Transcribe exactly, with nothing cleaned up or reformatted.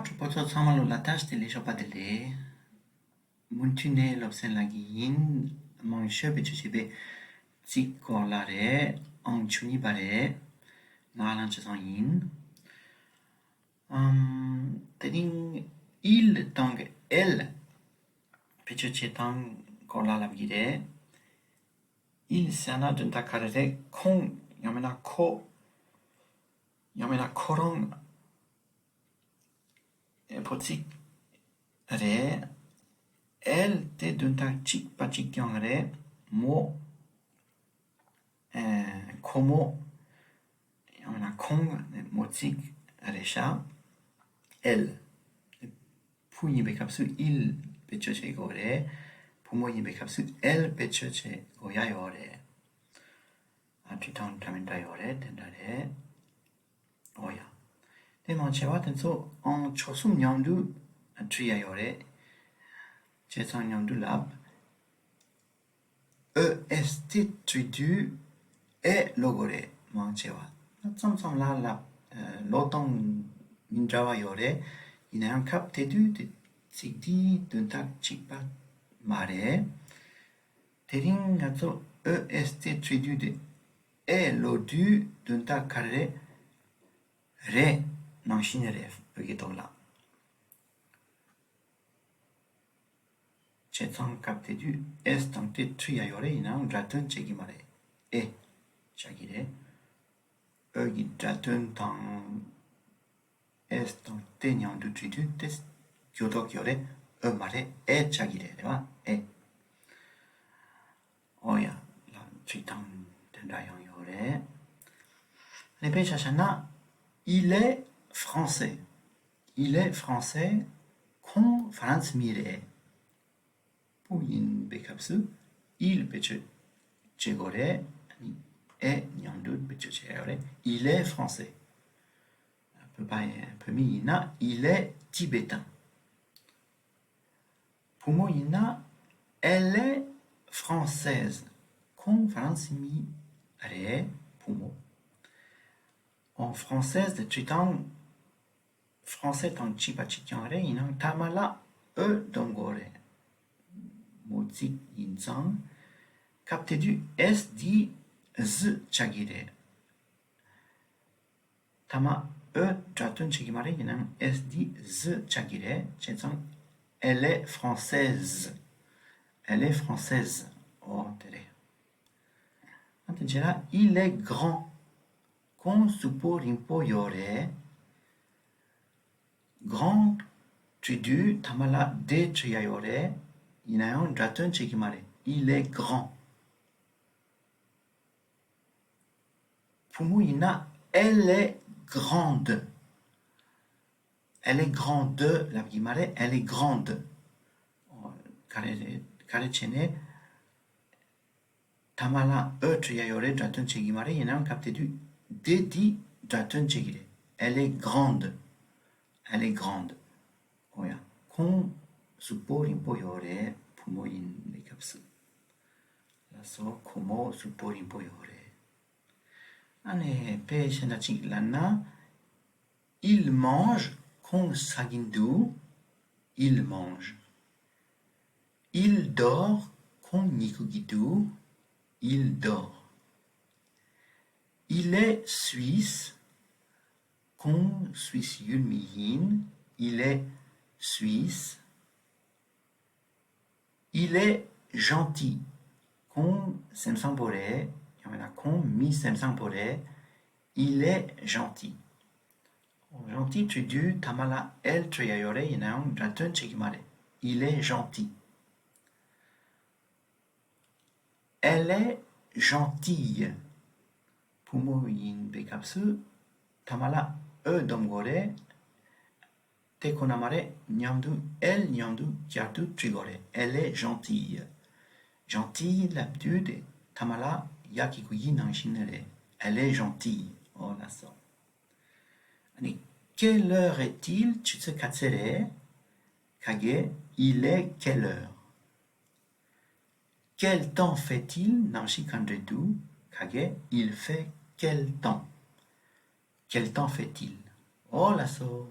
གྲོགས་པོ་ཚོ་ཚང་མ་ལོ་ལ་བཀྲ་ཤིས་བདེ་ལེགས། ཞོགས་པ་བདེ་ལེགས། མུ་མཐུད་ནས་སློབ་ཚན་ལབ་ཀྱི་ཡིན། མང་ཤོས་བེད་སྤྱོད་བྱེད་པའི་ཚིག་སྐོར་ལ་རེད། ཨང་བཅུ་གཉིས་པ་རེད། ང་ལང་ཆོས་བཟང་ཡིན། ཨམ། དེ་རིང་il དང་elle བེད་སྤྱོད་བྱེད་སྟངས་སྐོར་ལ་ལབ་ཀྱི་རེད། il ཟེར་ན་དོན་དག་ག་རེ་རེད། ཁོང་ཡང་མིན་ན་ཁོ། ཡང་མིན་ན་ཁོ་རང་བོད་ཚིག་རེད། elle དེ་དོན་དག་གཅིག་པ་གཅིག་རྐྱང་རེད། མོ། ཨེ། ཁོ་མོ། ཡང་མིན་ན་ཁོང་མོ་ཚིག་རེད་ཤག elle བུ་ཡིན་པའི་སྐབས་སུ་il བེད་སྤྱོད་བྱེད་དགོས་རེད། བུ་མོ་ཡིན་པའི་སྐབས་སུ་elle བེད་སྤྱོད་བྱེད་དགོས་ཡ་ཡོད་རེད། ཨ། འབྲི་སྟངས་འདྲ་མི་འདྲ་ཡོད་རེད། དེ་འདྲ་རེད། ཨོ་ཡ། དེ་མང་ཆེ་བ་དེ་ཚོ་ཨང་ཆོལ་གསུམ་མཉམ་དུ་བྲིས་ཡ་ཡོད་རེད། བྱས་ཙང་མཉམ་དུ་ལབ། ཨོ་ཨེས་ཊི་བྲིས་དུས་ཨེ་ཀློག་དགོས་རེད། མང་ཆེ་བ་མཚམས་མཚམས་ལ་ལབ། ཀློག་སྟངས་མི་འདྲ་བ་ཡོད་རེད། ཡིན་ན་ཡང་སྐབས་དེ་དུས་དེ་ཚིག་འདིའི་དོན་དག་གཅིག་པ་མ་རེད། དེ་རིང་ང་ཚོ་ཨོ་ཨེས་ཊི་བྲིས་དུས་དེ་ཨེ་ཀློག་དུས་དོན་དག་ག་རེ་རེད། རེད། ནང་བཞིན་རེད། བོད་སྐད་ཐོག་ལ། བྱས་ཙང་སྐབས་དེ་དུས་ཨེས་དང་ཏེ་བྲིས་ཡ་ཡོད་རེད། ཡིན་ནའང་སྒྲ་དོན་བྱེད་ཀྱི་མ་རེད། ཨེ་ཆགས་ཀྱི་རེད། ཨོ་གི་སྒྲ་དོན་དང་ཨེས་དང་ཏེ་མཉམ་དུ་བྲིས་དུས་ཏེ་འགྱུར་ལྡོག་ཡོད་རེད། ཨོ་མ་རེད། ཨེ་ཆགས་ཀྱི་རེད། རེད་བ། ཨེ། ཨོ་ཡ། ལ་བྲིས་སྟངས་དེ་འདྲ་ཡང་ཡོད་རེད། ཨ་ནི་དཔེ་ཆ་བཞག་ན། Il est français. Il est français. ཁོང་ཧྥ་རན་སི་མི་རེད། བུ་ཡིན་པའི་སྐབས་སུ་il བེད་སྤྱོད་བྱེད་དགོས་རེད། ཨ་ནི་est མཉམ་དུ་བེད་སྤྱོད་བྱེད་ཡོད་རེད། Il est français. བོད་པ་ཡིན། བོད་མི་ཡིན་ན་il est tibétain. བུ་མོ་ཡིན་ན་elle est française. ཁོང་ཧྥ་རན་སི་མི་རེད། བུ་མོ། ཨོ། française དེ་བྲིས་སྟངས་ཧྥ་རན་སི་དང་གཅིག་པ་གཅིག་རྐྱང་རེད། ཡིན་ནའང་ཐ་མ་ལ་ཨོ་སྡོམ་དགོས་རེད། མོ་ཚིག་ཡིན་ཙང་། སྐབས་དེ་དུས་ཨེས་འདི་ཟི་ཆགས་ཀྱི་རེད། ཐ་མ་ཨོ་སྒྲ་དོན་བྱེད་ཀྱི་མ་རེད། ཡིན་ནའང་ཨེས་འདི་ཟི་ཆགས་ཀྱི་རེད། བྱས་ཙང་elle est française. Elle est française. ཨོ་དེ་རེད། ཨ་དེ་བྱས་ན་il est grand. ཁོང་གཟུགས་པོ་རིང་པོ་ཡོད་རེད། grand བྲིས་དུས་ཐ་མ་ལ་དེ་བྲིས་ཡ་ཡོད་རེད། ཡིན་ན་ཡང་སྒྲ་དོན་བྱེད་ཀྱི་མ་རེད། Il est grand. བུ་མོ་ཡིན་ན་elle est grande. Elle est grande ལབ་ཀྱི་མ་རེད། Elle est grande. ག་རེ་རེད། ག་རེ་བྱས་ནས། ཐ་མ་ལ་ཨོ་བྲིས་ཡ་ཡོད་རེད། སྒྲ་དོན་བྱེད་ཀྱི་མ་རེད། ཡིན་ནའང་སྐབས་དེ་དུས་དེ་འདི་སྒྲ་དོན་བྱེད་ཀྱི་རེད། Elle est grande. Elle est grande. ཨོ་ཡ། ཁོང་གཟུགས་པོ་རིང་པོ་ཡོད་རེད། བུ་མོ་ཡིན་པའི་སྐབས་སུ། ལགས་སོ། ཁོ་མོ་གཟུགས་པོ་རིང་པོ་ཡོད་རེད། ཨ་ནི་དཔེ་གཞན་དག་ཅིག་ལབ་ན། Il mange. ཁོང་ཟ་གིན་འདུག Il mange. Il dort. ཁོང་ཉལ་གོ་གི་འདུག Il dort. Il est suisse. ཁོང་སུད་སི་ཡུལ་མི་ཡིན། Il est suisse. Il est gentil. ཁོང་སེམས་བཟང་པོ་རེད། ཡང་མིན་ན་ཁོང་མི་སེམས་བཟང་པོ་རེད། Il est gentil. gentil བྲིས་དུས་ཐ་མ་ལ་elle བྲིས་ཡ་ཡོད་རེད། ཡིན་ནའང་སྒྲ་དོན་བྱེད་ཀྱི་མ་རེད། Il est gentil. Elle est gentille. བུ་མོ་ཡིན་པའི་སྐབས་སུ་ཐ་མ་ལ་ཨོ་སྡོམ་དགོས་རེད། དེ་ཁོ་ན་མ་རེད། མཉམ་དུ་elle མཉམ་དུ་བསྐྱར་དུ་བྲིས་དགོས་རེད། Elle est gentille. gentille ལབ་དུས་དེ་ཐ་མ་ལ་ཡ་གི་གུ་ཡི་ནང་བཞིན་རེད། Elle est gentille. ཨོ་ལགས་སོ། ཨ་ནི། Quelle heure est-il? ཆུ་ཚོད་ག་ཚོད་རེད། ག་གེ། Il est quelle heure? Quel temps fait-il? གནམ་གཤིས་ག་འདྲ་འདུག་ག་གེ། Il fait quel temps? Quel temps fait-il? ཨོ་ལགས་སོ།